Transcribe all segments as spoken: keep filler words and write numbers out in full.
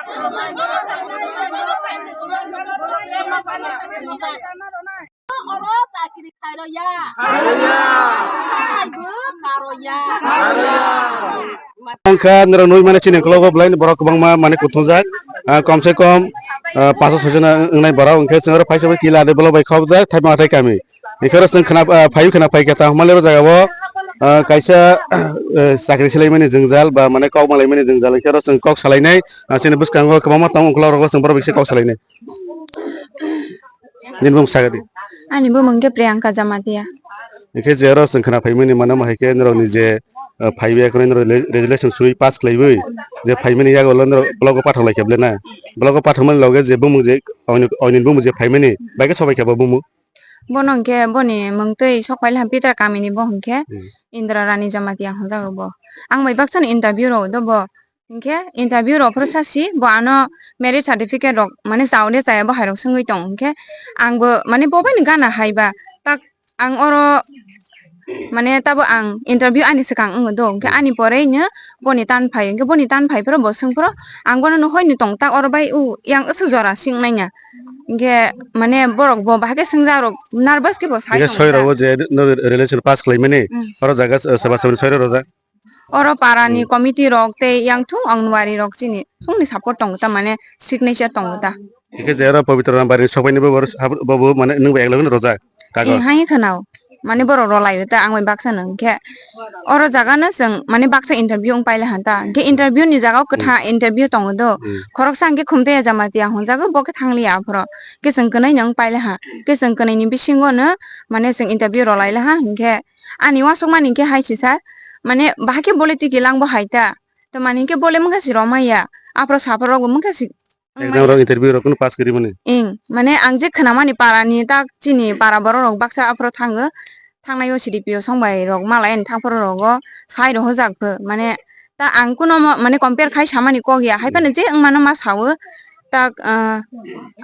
Oro chakri khairo ya. Kaibo karo ya. Wngkha nirok nui mani chini kologo belai borok kwbangma mani kuthungjak, ah, kom se kom, ah, paso soi jona wngnai borok, hwnkhe chwng oro phaisa bai kila de bolok bai khobjak thaiba hathai kami. Hwnkhe oro chwng khna, ah, phaiwi khna phaikha ta hwnmale oro jagao, ah, kaisa, ah, chakri swlaimani jwngjal ba mane kok malaimani jwngjal, hwnkhe oro chwng kok salainai, ah, chini bwskango kwbangma tongo, ukulok rogo chwng borok bai kisa kok salainai. Nini bumung sagadi. Ani bumung khe Priyanka Jamatia. Hwnkhe je oro chwng khna phaimani mano hai khe norokni je, ah, phaiwi ekhoroi norok re-, resolution sui pass khlaiwi je phaimani yago norok blogo pathok lai khe ble na. Blogo pathokmani loge je bumung je oini, oini bumung je phaimani bai khe sobai khe bo bumung. Bono hwnkhe boni mungtwi sok paile ha Pitra kamini bo hwnkhe Hmm. Indra Rani Jamatia hwnjago bo. Ang bai baksa ni interview rw do bo. Hwnkhe interview rw phuru sasi bo ano marriage certificate rok mane chao de chaya bo hai rok swngwi tong hwnkhe ang bo mane bo bai ni gana hai ba tak ang oro mane tabo ang interview ani swkang wng do hwnkhe ani pore no boni tan phai hwnkhe boni tan phai phuru bo swng phuru ang bono no hoi no tong tak oro bai u yang aswk jora sing nai ya. Hwnkhe mane borok bo bahai khe swngjak rok nervous khe bo sai Hwnkhe tong soi ta. Rogo je no relation pass khlai mani Hmm. oro jaga, eh, soba sobani soi rok rojak. Oro para ni Hmm. committee rok tei yang thung Anganwadi rok chini thung ni support tongo ta mane signature tongo ta. Hwnkhe je oro Pabitra Rambari ni sokbai ni bo oro sab-, bo bo mane nwng bai ekla no rojak. Kago. Eh, hai khe nao. Mane borok rw lai ta ang bai baksa no hwnkhe. Oro jaga no chwng mane baksa interview wng paile han ta. Hwnkhe interview ni jaga o kwtha Hmm. interview tongo do. Hmm. Khoroksa hwnkhe Khumtei Jamatia hwnjago bo khe thang liya aphuru. Khe chwng kwnwi no wng paile ha. Khe chwng kwnwi ni bisingo no mane chwng interview rw lai le ha hwnkhe. Ani uansukmani hwnkhe hai si sir, mane bahai khe bole twi kilang bo hai ta. Tamani hwnkhe bole mungkha si romai ya. Aphuru saphuru rok bo mungkha si Exam rok, interview rok kunu pass kwrwi mani. Ing, mane ang je khwnamani para ni tak chini para borok rok baksa aphuru thango. Thangnai o C D P O song bai rok malai ani thang phuru rogo sai rohorjak pho. Mane ta ang kuno mo-, mane compare khai samani kok ya. Hai phano je wng mano ma sao. Tak, ah,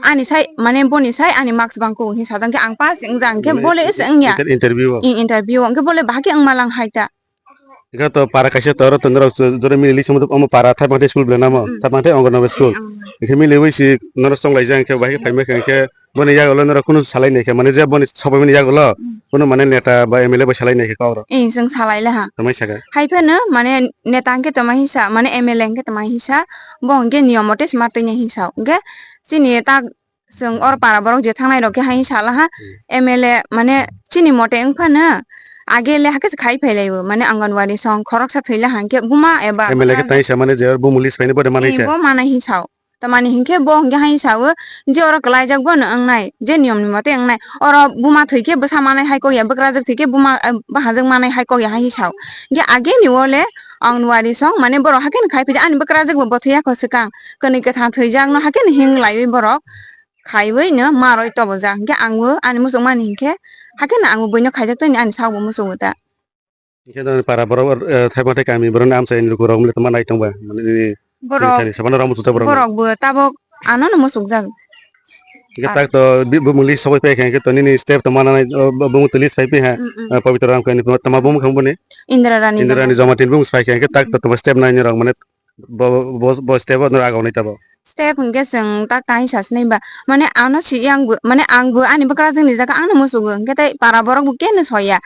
ani sai, mane boni sai ani marks bang kok hinwi sajak khe ang pass wng jang khe Mane bole ese wng ya. Inter-, interview o. I interview o, hwnkhe bole bahai khe wng malang hai ta. Hwnkhe to para kaisa to oro to norok jora mili list omo para Thaipang Tei school belai namo, Mm. Thaipang Tei Anganwadi school. Eh, ang. Hwnkhe mili wi si norok chonglai jang khe bahai khe phai ma khe hwnkhe boni yagulo norok kunu salai nai khe mane je boni sobai mani yagulo Mm. kunu mane neta ba M L A bai salai nai khe kok rok. Eh, chwng salai le ha. Tamai saka. Hai phano mane neta hwnkhe tama hisa, mane M L A hwnkhe tama hisa, bo hwnkhe niyom mote se ma twi nai hisa. Hwnkhe chini tak Chwng or para borok je thangnai rok khe hai sala ha, Hmm. M L A mane chini mote wng phano age le hakhe se khai phai lai o, mane Anganwadi song khoroksa thwi la hang khe buma eba M L A khe bwkra tai sa mane je bumung list phaini bote manai Eh, sa. Bo manai hi sao. Tamani hinkhe bo hinkhe hai sao, je oro kwlaijak bono wngnai, je niyom ni mote wngnai. Oro buma thwi khe bwsa manai hai kok ya, bwkrajwk thwi khe buma, eh, bahajwk manai hai kok ya hai sao. Hinkhe age ni o le Anganwadi song mane borok hakhe no khai phai ani bwkrajwk bo bothwi ya kho swkang. Kwnwi kwthang thwijak no hakhe no hing laiwi borok. Khaiwi no maroi tobojak. Hinkhe angbo ani muchungmani hinkhe, hakhe no angbo buino khaijak tongni ani sakbo muchungo ta. Hinkhe no para borok, eh, Thaipang Tei kami borokni amchaini lukurok wngmani tongma nai tongba? Mane nini Borok, thani sabano rok muchukjak borok. Borok bo tabok ano no muchukjak. Hinkhe Ah. tak to bi-, bumung list sogwi phai kha, hinkhe to nini step to mana nai, oh, bu-, bumung to list phai pi ha. Mm, mm. Eh, Pabitra Ramkani tama bumung khang boni? Indra Rani Indra Rani Jamatia. Jamatia bumung phai kha, hinkhe tak to tama step nai ni rok mane Bo, bo, bo step o norok agok nai tabok. Step hwnkhe chwng ta kaisa sinai ba. Mane ano si yang bo, mane ang bo ani bwkrajwk ni jaga ang no musugo. Hwnkhe tei para borok bo khe no soya.